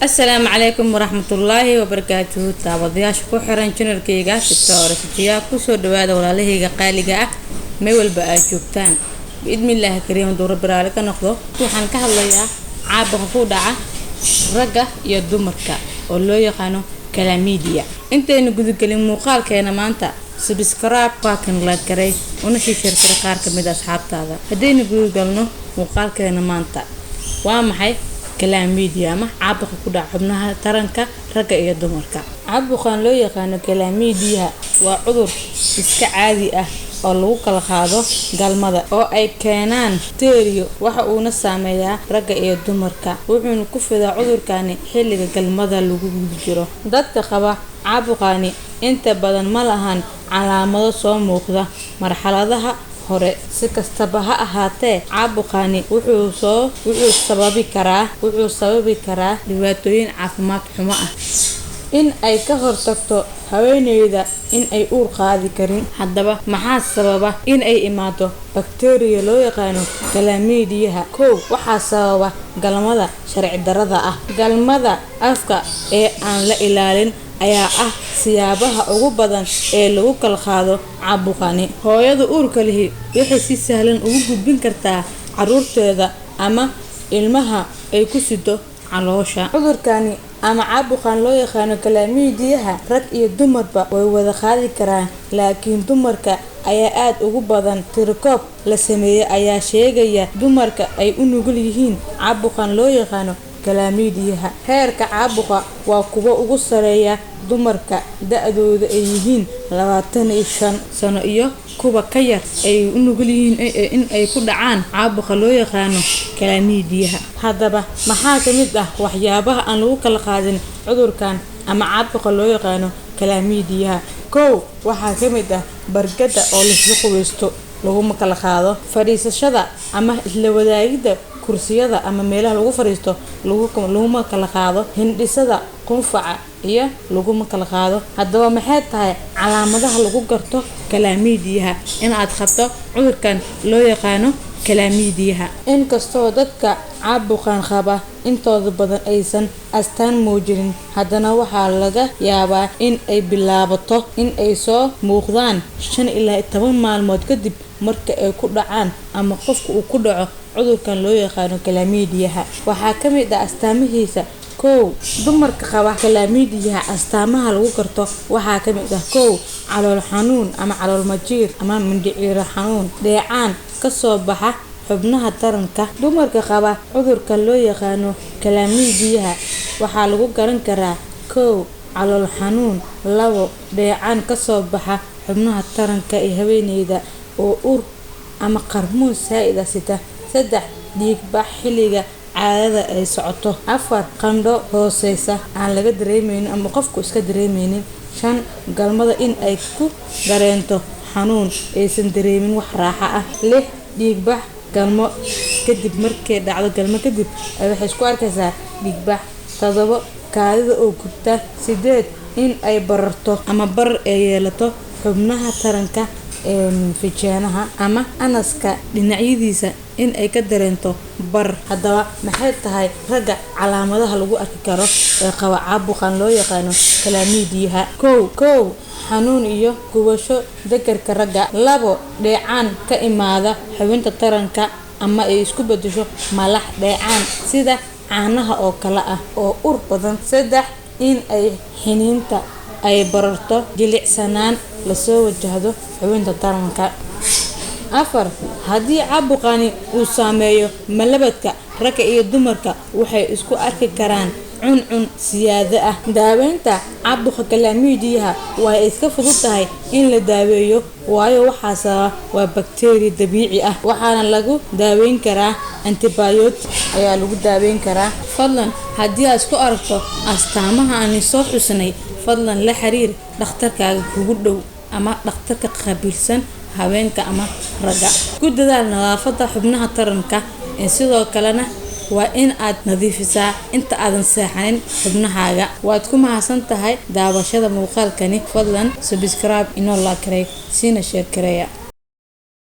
Asalaamu calaykum waraxmatullaahi wabarakaatuhu. Daawadayaasha ku xiran channelkayga Victoria Sajiya, kusoo dhawaada walaalahayga qaaliga ah meel walba aad joogtaan. Biidnillaahi kariim, hadduu Rabbi raali ka noqdo, waxaan ka hadlayaa caabuqa ku dhaca ragga iyo dumarka oo loo yaqaano chlamydia. Intaynu gudagelin muuqaalkeena maanta, subscribe baakan la garay una share garay qaar ka mid ah asxaabtaada. Haddaynu gudagalno muuqaalkeena maanta, waa maxay chlamydia ama caabuqa ku dhaca xubnaha taranka ragga iyo dumarka? Caabuqan loo yaqaano chlamydia waa cudur iska caadi ah oo lagu kala qaado galmada oo ay keenaan bakteeriyo. Waxa uuna saameeyaa ragga iyo dumarka, wuxuuna ku fidaa cudurkani xilliga galmada lagu guda jiro. Dadka qaba caabuqani inta badan ma lahan calaamado soo muuqda marxaladaha hore. Si kastaba ha ahaatee, caabuqani wuxuu sababi karaa dhibaatooyin caafimaad xumo ah, in ay ka hortagto haweeneyda in ay uur qaadi karin. Haddaba, maxaa sababa in ay imaado bakteeriya loo yaqaano chlamydiaha? Kow, waxaa sababa galmada sharci darrada ah. Galmada afka ee aan la ilaalin ayaa ah siyaabaha ugu badan ee lagu kala qaado caabuqani. Hooyada uurka lihi waxay si sahlan ugu gudbin kartaa caruurteeda ama ilmaha ay ku sido caloosha. Cudurkani ama caabuqan loo yaqaano chlamydiaha rag iyo dumarba way wada qaadi karaan, laakiin dumarka ayaa aad ugu badan. Tirokoob la sameeyay ayaa sheegaya dumarka ay u nugul yihiin caabuqan loo yaqaano chlamydiaha. Heerka caabuqa waa kuwa ugu sareeya dumarka da'doodu ay yihiin 25 sano iyo kuwa ka yar ay u nugul yihiin in ay ku dhacaan caabuqa loo yaqaano chlamydiaha. Haddaba, maxaa ka mid ah waxyaabaha aan lagu kala qaadin cudurkan ama caabuqa loo yaqaano chlamydiaha? Kow, waxaa ka mid ah bargada oo laisla qubaysto, laguma kala qaado. Fadhiisashada ama isla wadaagida kursiyada ama meelaha lagu fadhiisto laguma kala qaado. Hindhisada, qunfaca iyo laguma kala qaado. Haddaba, maxay tahay calaamadaha lagu garto chlamydiaha, in aad qabto cudurkan loo yaqaano chlamydiaha? Inkastoo dadka caabuqan qaba intooda badan aysan astaan muujinin, haddana waxaa laga yaabaa in ay bilaabato in ay soo muuqdaan 5 ilaa 10 maalmood kadib marka ay ku dhacaan ama qofka uu ku dhaco cudurkan loo yaqaano chlamydiaha. Waxaa ka mid ah astaamihiisa: kow, dumarka qaba chlamydiaha astaamaha lagu garto waxaa ka mid ah: kow, calool xanuun ama calool majiir ama mindhiciro xanuun, dheecaan kasoo baxa xubnaha taranka. Dumarka qaba cudurka loo yaqaano chlamydiaha waxaa lagu garan karaa: kow, calool xanuun; labo, dheecaan kasoo baxa xubnaha taranka ee haweeneyda oo ur ama qarmuun saa-id ah sita; saddex, dhiigbax xilliga caadada ay socoto; afar, qandho hooseysa aan laga dareemeynin ama qofku iska dareemeynin; shan, galmada in ay ku dareento xanuun, aysan dareemin wax raaxa ah; lix, dhiigbax galmo kadib. Markay dhacdo galmo kadib waxay isku arkaysaa dhiigbax. Todobo, kaadida oo gubta. Sideed, in ay bararto ama barar ay yeelato xubnaha taranka ee fijeenaha ama anaska dhinacyadiisa, in ay ka dareento barar. Haddaba, maxay tahay ragga calaamadaha lagu arki karo ee qaba caabuqan loo yaqaano chlamydiaha? Kow, xanuun iyo gubasho dekerka ragga. Labo, dheecaan ka imaada xubinta taranka ama ay isku bedesho malax dheecaan sida caanaha oo kale ah oo ur badan. Saddex, in ay xiniinta ay bararto, jilicsanaan lasoo wajahdo xubinta taranka. Afar, haddii caabuqani uu saameeyo malabadka, ragga iyo dumarka waxay isku arki karaan cuncun siyaado ah. Daaweynta caabuqa chlamydiaha waa iska fudud tahay in la daaweeyo, waayo waxaa sababa waa bakteeriya dabiici ah, waxaana lagu daaweyn karaa antibiotic ayaa lagu daaweyn karaa. Fadlan, haddii aad isku aragto astaamaha aan soo xusnay, fadlan la xiriir dhakhtarkaaga kugu dhow ama dhakhtarka qaabilsan haweenka ama ragga. Ku dadaal nadaafada xubnaha taranka. Sidoo kalena waa in aad nadiifisaa inta aadan seexanin xubnahaaga. Waad ku mahadsan tahay daawashada muuqaalkani. Fadlan subscribe inoo like gareey, siina share gareeya.